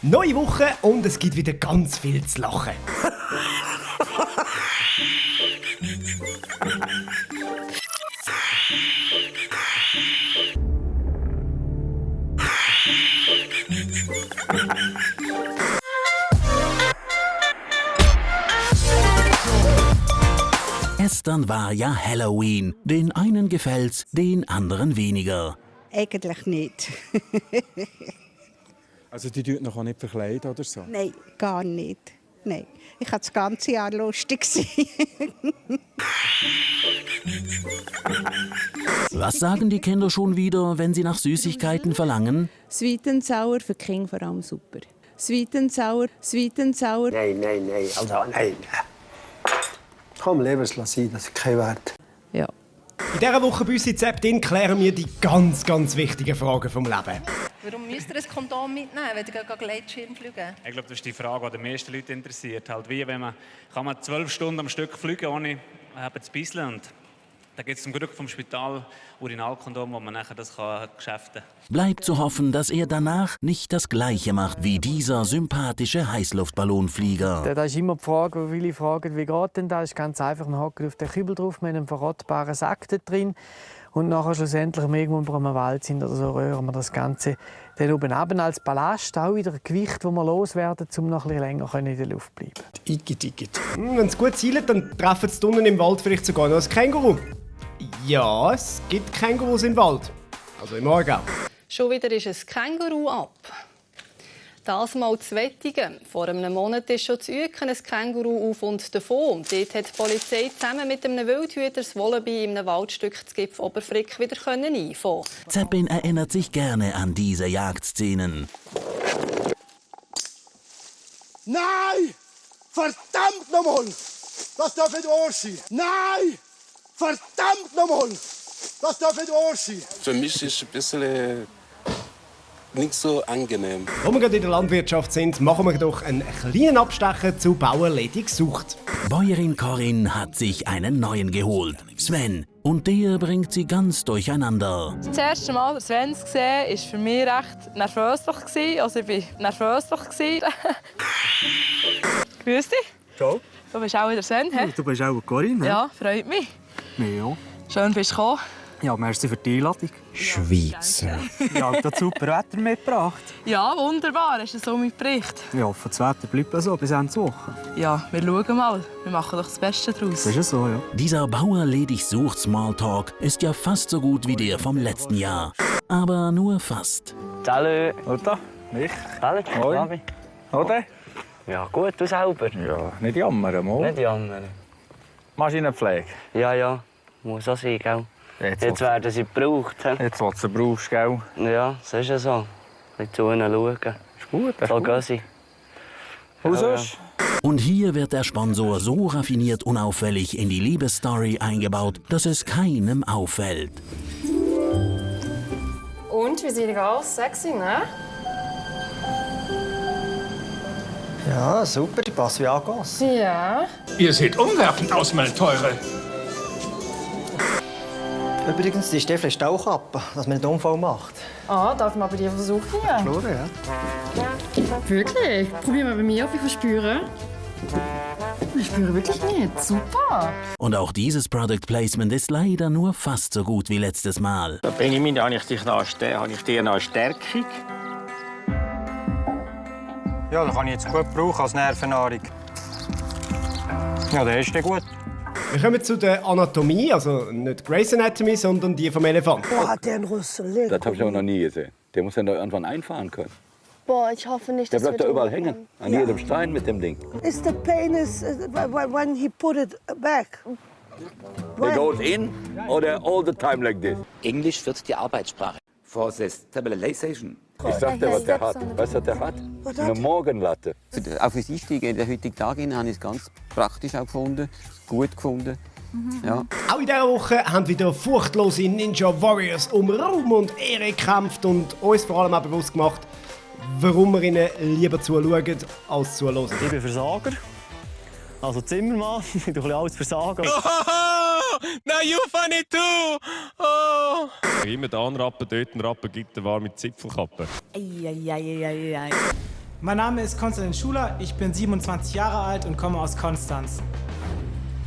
Neue Woche und es gibt wieder ganz viel zu lachen. Gestern war ja Halloween. Den einen gefällt's, den anderen weniger. Eigentlich nicht. Also die tut noch auch nicht verkleiden oder so? Nein, gar nicht. Nein. Ich habe das ganze Jahr lustig sein. Was sagen die Kinder schon wieder, wenn sie nach Süßigkeiten verlangen? Sweet and Sour für die Kinder vor allem super. Sweet and Sour, Sweet and Sour. Nein, also nein. Komm, leben es sein, das ist kein Wert. Ja. In dieser Woche bei uns in Zeptin klären wir die ganz, ganz wichtigen Fragen vom Leben. Warum müsst ihr ein Kondom mitnehmen, wenn ihr Gleitschirm fliegen? Ich glaube, das ist die Frage, die die meisten Leute interessiert. Halt wie, kann man 12 Stunden am Stück fliegen, ohne zu bisseln. Und da gibt es zum Glück vom Spital Urinalkondom, wo man nachher das geschäften kann. Bleibt zu hoffen, dass er danach nicht das Gleiche macht wie dieser sympathische Heißluftballonflieger. Da ist immer die Frage, viele fragen, wie geht denn das? Ist ganz einfach, man hockt auf den Kübel drauf mit einem verrottbaren Sack da drin. Und nachher schlussendlich, wenn wir irgendwo im Wald sind oder so, rühren wir das Ganze dann oben runter als Ballast, auch wieder ein Gewicht, das wir loswerden, um noch ein bisschen länger in der Luft zu bleiben. Igitt. Wenn es gut zielt, dann treffen sie unten im Wald vielleicht sogar noch ein Känguru. Ja, es gibt Kängurus im Wald. Also im Aargau. Schon wieder ist ein Känguru ab. Das mal zu Wettigen. Vor einem Monat ist schon zu Ueken ein Känguru auf und davon. Dort hat die Polizei zusammen mit einem Wildhüter das Wallaby in einem Waldstück zu Gipf Oberfrick wieder einfangen. Zeppin erinnert sich gerne an diese Jagdszenen. Nein! Verdammt nochmal! Das darf nicht wahr sein! Nein! Verdammt nochmal! Das darf nicht wahr sein! Für mich ist es ein bisschen nicht so angenehm. Wo wir gerade in der Landwirtschaft sind, machen wir doch einen kleinen Abstecher zu Bauerledig sucht. Bäuerin Corinne hat sich einen neuen geholt, Sven. Und der bringt sie ganz durcheinander. Das erste Mal Sven zu sehen, war für mich recht nervös. Also ich war nervös. Grüß dich. Ciao. Du bist auch der Sven, he? Du bist auch Corinne, he? Ja, freut mich. Ja. Schön, bist du gekommen. Ja, merci für die Einladung. Schweizer. Ja, du hast super Wetter mitgebracht. Ja, wunderbar. Hast du so mitgebracht? Ich hoffe, das Wetter bleibt so bis Ende Woche. Ja, wir schauen mal. Wir machen doch das Beste daraus. Das ist so, ja. Dieser Bauerledig sucht Smalltalk ist ja fast so gut wie der vom letzten Jahr. Aber nur fast. Salut. Oder? Mich? Salut. Hoi. Oder? Ja, gut, du selber. Ja, nicht jammern, mal. Nicht jammern. Maschinenpflege? Ja. Muss auch sein, gell? Jetzt werden sie gebraucht. Jetzt, was du brauchst, gell? Ja, das ist ja so. Ein bisschen zu ihnen schauen. Ist gut, das ist so gut. gehen sie. Und sonst? Und hier wird der Sponsor so raffiniert unauffällig in die Liebesstory eingebaut, dass es keinem auffällt. Und, wie sieht er aus? Sexy, ne? Ja, super, die passt wie angegossen. Ja. Ihr seht umwerfend aus, meine Teure. Übrigens, die Steffi ist auch ab, dass man einen Unfall macht. Ah, darf man bei dir versuchen? Klar, ja. Wirklich? Probier mal bei mir, ob ich was spüre. Ich spüre wirklich nicht. Super. Und auch dieses Product Placement ist leider nur fast so gut wie letztes Mal. Benjamin, habe ich dir noch eine Stärkung? Ja, das kann ich jetzt gut brauchen als Nervennahrung. Ja, der ist gut. Wir kommen zu der Anatomie, also nicht Grey's Anatomy, sondern die vom Elefant. Boah, hat der einen Rüssel. Das habe ich auch noch nie gesehen. Der muss dann da irgendwann einfahren können. Boah, ich hoffe nicht, Der dass bleibt da überall hängen, an jedem Stein mit dem Ding. Is the pain when he put it back? It goes in oder all the time like this. Englisch wird die Arbeitssprache. For the stabilization. Ich sag dir, was der hat. Weißt du, was der hat? Eine Morgenlatte. Auch für Sie in der heutigen Tage habe ich es ganz praktisch auch gefunden, gut gefunden. Ja. Auch in dieser Woche haben wieder furchtlose Ninja Warriors um Ruhm und Ehre gekämpft und uns vor allem auch bewusst gemacht, warum wir ihnen lieber zuschauen als zuhören. Ich bin Versager, also Zimmermann. Ich tue alles versagen. Now you funny too! Oh. Immer da ein Rappen, dort ein Rappen gibt, der war mit Zipfelkappe. Eieieiei. Mein Name ist Konstantin Schuler, ich bin 27 Jahre alt und komme aus Konstanz.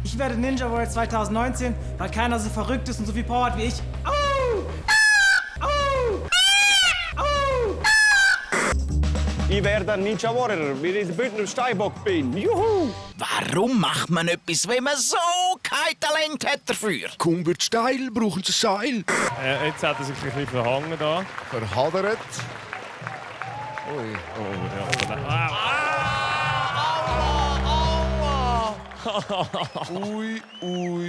Ich werde Ninja Warrior 2019, weil keiner so verrückt ist und so viel Power hat wie ich. Au! Au! Au! Ich werde Ninja Warrior, weil ich der Bündner Steinbock bin. Juhu! Warum macht man etwas, wenn man so kein Talent hat dafür? Kaum wird steil, brauchen Sie ein Seil. Jetzt hat er sich ein bisschen verhangen da. Verhadert. Ui. Oh, ja. Ui, ui.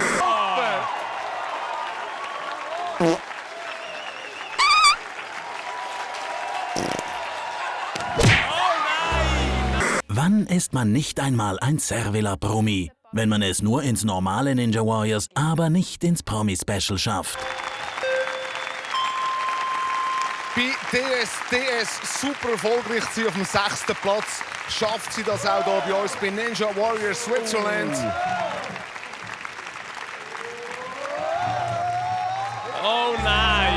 Wann ist man nicht einmal ein Cervela-Promi, wenn man es nur ins normale Ninja Warriors, aber nicht ins Promi-Special schafft? Bei DSDS super erfolgreich, sie auf dem 6. Platz. Schafft sie das auch hier bei uns bei Ninja Warrior Switzerland. Oh nein!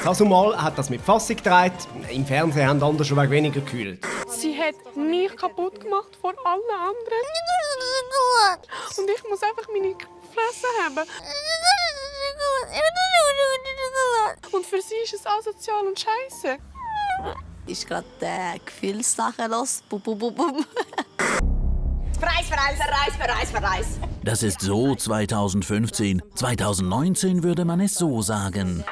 Sasumal hat das mit Fassung gedreht. Im Fernsehen haben andere schon weniger gekühlt. Sie hat mich kaputt gemacht vor allen anderen. Und ich muss einfach meine Fresse haben. Und für sie ist es asozial und scheiße. Ist gerade Gefühlssache los. Bum, bum, bum, bum. Verreis. Das ist so 2015. 2019 würde man es so sagen.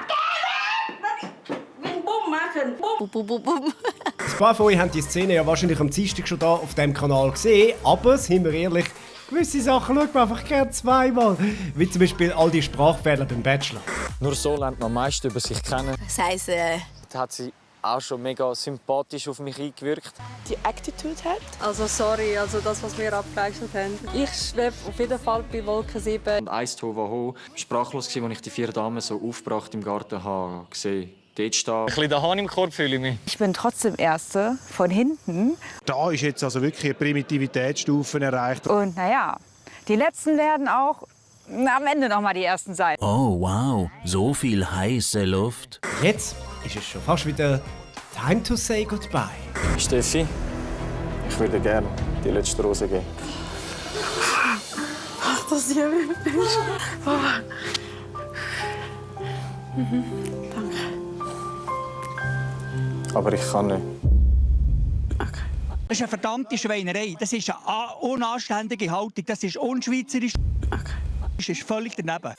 Bum, bum, bum, bum. Ein paar von euch haben die Szene ja wahrscheinlich am Dienstag schon da auf dem Kanal gesehen, aber sind wir ehrlich, gewisse Sachen schaut man einfach gerne zweimal. Wie zum Beispiel all die Sprachfehler beim Bachelor. Nur so lernt man am meisten über sich kennen. Das heisst, Da hat sie auch schon mega sympathisch auf mich eingewirkt. Die Attitude hat. Also sorry, das, was wir abgeleistet haben. Ich schwebe auf jeden Fall bei Wolke 7. Und eins Tohuwabohu, sprachlos gewesen, als ich die 4 Damen so aufgebracht im Garten habe gesehen. Dort steht ein bisschen der Hahn im Korb, fühle ich mich. Ich bin trotzdem Erste von hinten. Da ist jetzt also wirklich eine Primitivitätsstufe erreicht. Und naja, die Letzten werden auch am Ende noch mal die Ersten sein. Oh wow, so viel heiße Luft. Jetzt ist es schon fast wieder time to say goodbye. Steffi, ich würde gerne die letzte Rose geben. Ach, dass du hier bist. Danke. Aber ich kann nicht. Das ist eine verdammte Schweinerei. Das ist eine unanständige Haltung. Das ist unschweizerisch. Das ist völlig daneben.